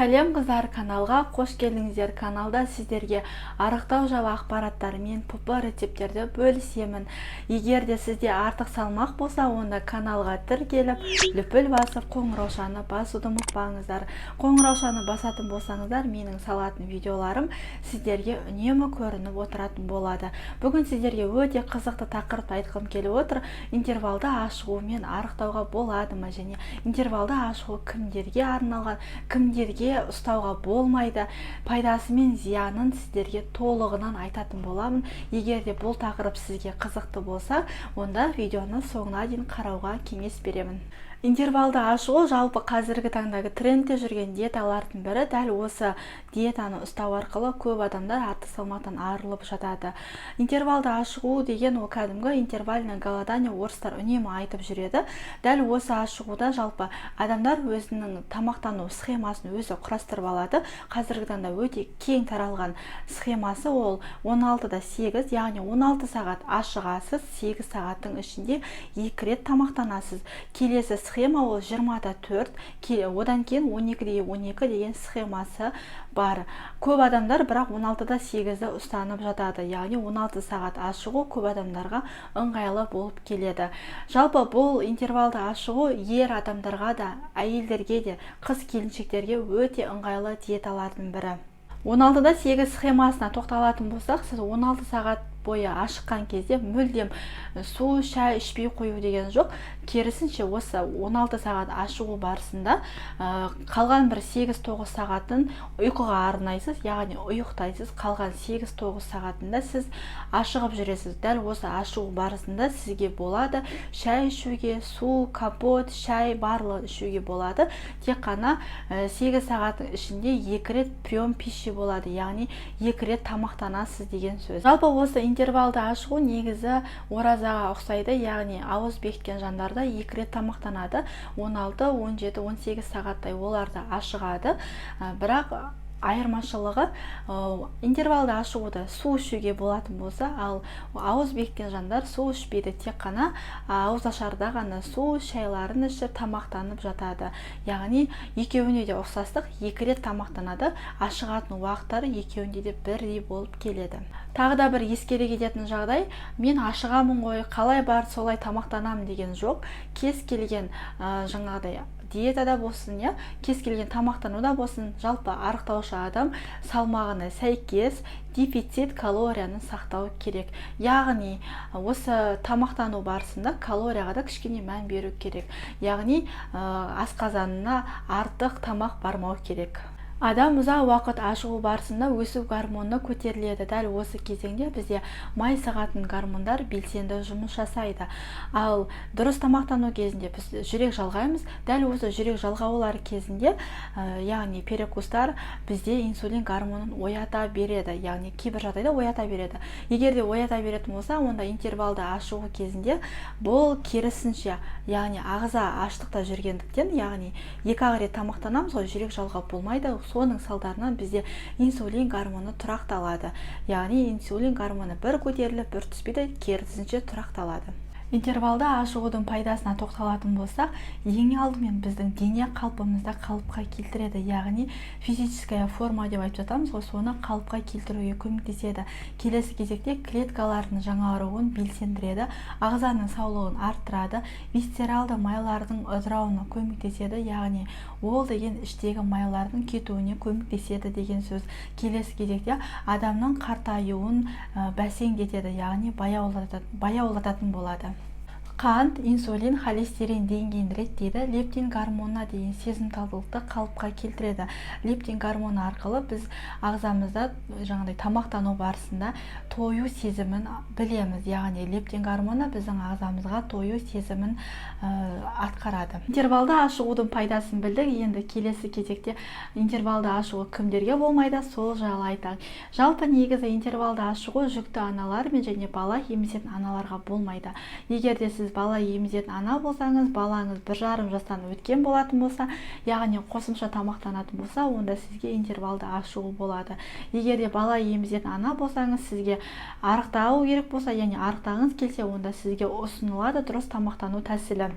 Сәлем, қыздар! Каналға қош келдіңіздер! Каналда сіздерге арықтау жайлы ақпараттар мен ПП рецепттерді бөлісемін. Егер де сізде артық салмақ болса, онда каналға тіркеліп, лүпіл басып, қоңыраушаны басуды ұмытпаңыздар. Қоңыраушаны басатын болсаңыздар, менің салатын видеоларым сіздерге үнемі көрініп отыратын болады. Бүгін сіздерге өте қызықты тақырыпты айтқым келіп отыр: интервалды ашығумен арықтауға болады ма және интервалды ашығу кімдерге арналған, кімдерге ұстауға болмайды, пайдасы мен зиянын сіздерге толығынан айтатын боламын. Егер де бұл тақырып сізге қызықты болса, онда видеоны соңына дейін қарауға кеңес беремін. Интервалды ашығу жалпы қазіргі таңдағы трендте жүрген диеталардың бірі. Дәл осы диетаны ұстау арқылы көп адамдар артық салмақтан арылып жатады. Интервалды ашығу деген ол кәдімгі интервальное голодание, орыстар үнемі айтып жүреді. Дәл осы ашығуда жалпы адамдар өзінің тамақтану схемасын өзі құрастырып алады. Қазіргі таңда өте кең таралған схемасы ол 16-да 8, яғни 16 сағат ашығасыз, 8 сағаттың ішінде екі рет тамақтанасыз. Келесі схема ол 20-да 4, одан кейін 12-де 12 деген схемасы бар. Көп адамдар бірақ 16-да 8-ді ұстанып жатады, яғни 16 сағат ашығу көп адамдарға ыңғайлы болып келеді. Жалпы бұл интервалды ашығу ер адамдарға да, әйелдерге де, қыз келіншектерге өте ыңғайлы диеталардың бірі. 16-да 8 схемасына тоқталатын болсақ, сіз 16 сағат бойы ашыққан кезде мүлдем су, шай ішпей қою деген жоқ. Керісінше, осы 16 сағат ашығу барысында қалған бір 8-9 сағатын ұйқыға арнайсыз, яғни ұйықтайсыз. Қалған 8-9 сағатында сіз ашығып жүресіз. Дәл осы ашығу барысында сізге болады шай ішуге, су, компот, шай, барлығын ішуге болады. Тек қана 8 сағаттың ішінде екі рет прием пищи болады, яғни екі рет тамақтанасыз деген сөз. Жалпы осы интервалды ашығу негізі оразаға ұқсайды, яғни ауыз бекіткен жандарда екі рет тамақтанады, 16, 17, 18 сағаттай олар да ашығады. Бірақ айырмашылығы, интервалды ашығуда су ішуге болатын болса, ал ауыз бекіткен жандар су ішпейді, тек қана ауызашарда ғана су, шайларын ішіп, тамақтанып жатады. Яғни екеуіне де ұқсастық: екі рет тамақтанады, ашығатын уақыттары екеуінде де бірдей болып келеді. Тағы да бір ескере кететін жағдай: мен ашығамын ғой, қалай бар солай тамақтанамын деген жоқ. Кез келген жаңағыдай диетада болсын, иә, кез келген тамақтануда болсын, жалпы арықтаушы адам салмағына сәйкес дефицит калорияны сақтау керек. Яғни осы тамақтану барысында калорияға да кішкене мән беру керек, яғни асқазанына артық тамақ бармау керек. Адам ұзақ уақыт ашығу барысында өсу гормоны көтеріледі. Дәл осы кезеңде бізде май сығатын гормондар белсенді жұмыс жасайды. Ал дұрыс тамақтану кезінде біз жүрек жалғаймыз. Дәл осы жүрек жалғаулар кезінде, яғни перекустар бізде инсулин гормонын оята береді, яғни кейбір жағдайда оята береді. Егер де оята беретін болса, онда интервалды ашығу кезінде бұл керісінше, яғни ағза аштықта жүргендіктен, яғни екі ақ рет тамақтанамыз ғой, жүрек жалғау болмайды. Соның салдарынан бізде инсулин гормоны тұрақталады, яғни инсулин гормоны бір көтеріліп, бір түспейді, керісінше тұрақталады. Интервалды ашығудың пайдасына тоқталатын болсақ, ең алдымен біздің дене қалпымызды қалыпқа келтіреді, яғни физическая форма деп айтып жатамыз ғой, соны қалыпқа келтіруге көмектеседі. Келесі кезекте клеткалардың жаңаруын белсендіреді, ағзаның саулығын арттырады, висцералды майлардың ыдырауына көмектеседі, яғни ол деген іштегі майлардың кетуіне көмектеседі деген сөз. Келесі кезекте адамның қартаюын бәсеңдетеді, яғни баяулататын болады. Қант, инсулин, холестерин деңгейін реттейді, лептин гормонына деген сезімталдылықты қалыпқа келтіреді. Лептин гормоны арқылы біз ағзамызда жаңағыдай тамақтану барысында тою сезімін білеміз, яғни лептин гормоны біздің ағзамызға тою сезімін атқарады. Интервалды ашығудың пайдасын білдік. Енді келесі кезекте интервалды ашығу кімдерге болмайды, сол жайлы айтайық. Жалпы негізі интервалды ашығу жүкті аналар мен және бала емізетін аналарға болмайды. Егер де сіз сіз бала емізетін ана болсаңыз, балаңыз 1,5 жастан өткен болатын болса, яғни қосымша тамақтанатын болса, онда сізге интервалды ашығу болады. Егер де бала емізетін ана болсаңыз, сізге арықтау керек болса, яғни арықтағыңыз келсе, онда сізге ұсынылады дұрыс тамақтану тәсілі.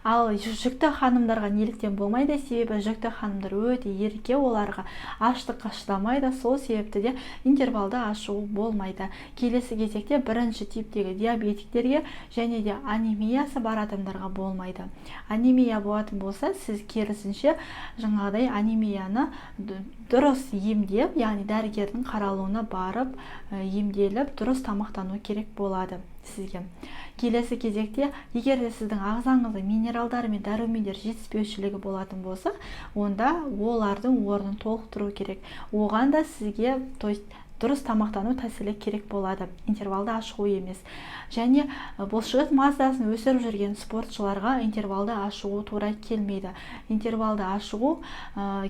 Ал жүкті ханымдарға неліктен болмайды? Себебі жүкті ханымдар өте ерке, оларға аштыққа шыдамайды, сол себепті де интервалды ашығу болмайды. Келесі кезекте бірінші типтегі диабетиктерге және де анемиясы бар адамдарға болмайды. Анемия болатын болса, сіз керісінше жаңағыдай анемияны дұрыс емдеп, яғни дәрігердің қаралуына барып, емделіп, дұрыс тамақтану керек болады сізге. Келесі кезекте, егер де сіздің ағзаңызда минералдар мен дәрумендер жетіспеушілігі болатын болса, онда олардың орнын толықтыру керек. Оған да сізге, то есть, дұрыс тамақтану тәсілі керек болады, интервалды ашығу емес. Және бұлшықет массасын өсіріп жүрген спортшыларға интервалды ашығу тура келмейді. Интервалды ашығу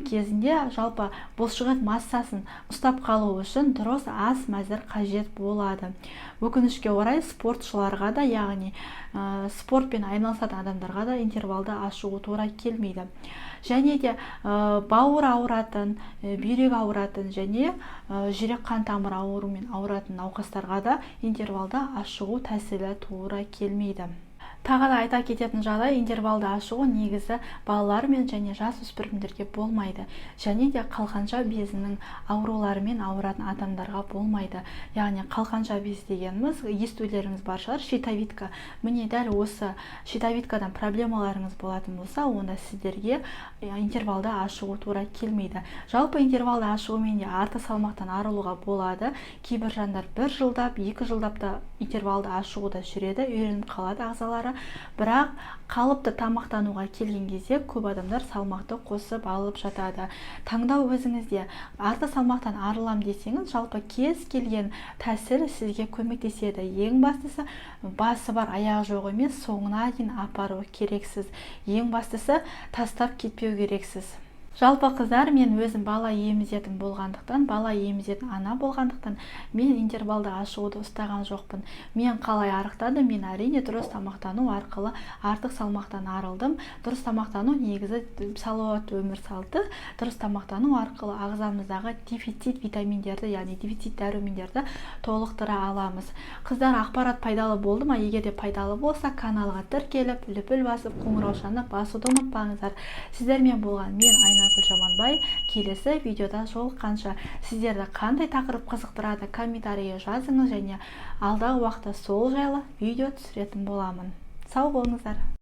кезінде жалпы бұлшықет массасын ұстап қалу үшін дұрыс ас мәзір қажет болады. Өкінішке орай, спортшыларға да, яғни спортпен айналысатын адамдарға да интервалды ашығу тура келмейді. Және де бауыр ауыратын, бүйрек ауыратын және жүрек қан тамыр ауруымен ауыратын науқастарға да интервалды ашығу тәсілі тура келмейді. Тағы да айта кететін жағдай: интервалды ашығу негізі балалар мен және жасөспірімдерге болмайды және де қалқанша безінің ауруларымен ауыратын адамдарға болмайды. Яғни қалқанша без дегеніміз, естулеріңіз бар шығар, щитовидка. Міне, дәл осы щитовидкадан проблемаларыңыз болатын болса, онда сіздерге интервалды ашығу тура келмейді. Жалпы интервалды ашығумен де артық салмақтан арылуға болады. Кейбір жандар бір жылдап, 2 жылдап та интервалды ашығуда жүреді, үйреніп қалады ағзалары. Бірақ қалыпты тамақтануға келген кезде көп адамдар салмақты қосып алып жатады. Таңдау өзіңізде. Артық салмақтан арылам десеңіз, жалпы кез келген тәсіл сізге көмектеседі. Ең бастысы, басы бар, аяғы жоқ емес, соңына дейін апару керексіз. Ең бастысы, тастап кетпеу керексіз. Жалпы, қыздар, мен өзім бала емізетін болғандықтан, бала емізетін ана болғандықтан, мен интервалды ашығуды ұстаған жоқпын. Мен қалай арықтадым? Мен, әрине, дұрыс тамақтану арқылы артық салмақтан арылдым. Дұрыс тамақтану негізі салауатты өмір салты. Дұрыс тамақтану арқылы ағзамыздағы дефицит витаминдерді, яғни дефицит дәрумендерді толықтыра аламыз. Қыздар, ақпарат пайдалы болды ма? Егер де пайдалы болса, каналға тіркеліп, лүпіл басып, қоңыраушаны басуды ұмытпаңыздар. Сіздермен болған мен, Айнагүл Жаманбай. Келесі видеода жолыққанша! Сіздерді қандай тақырып қызықтырады, комментарийге жазыңыз және алдағы уақытта сол жайлы видео түсіретін боламын. Сау болыңыздар!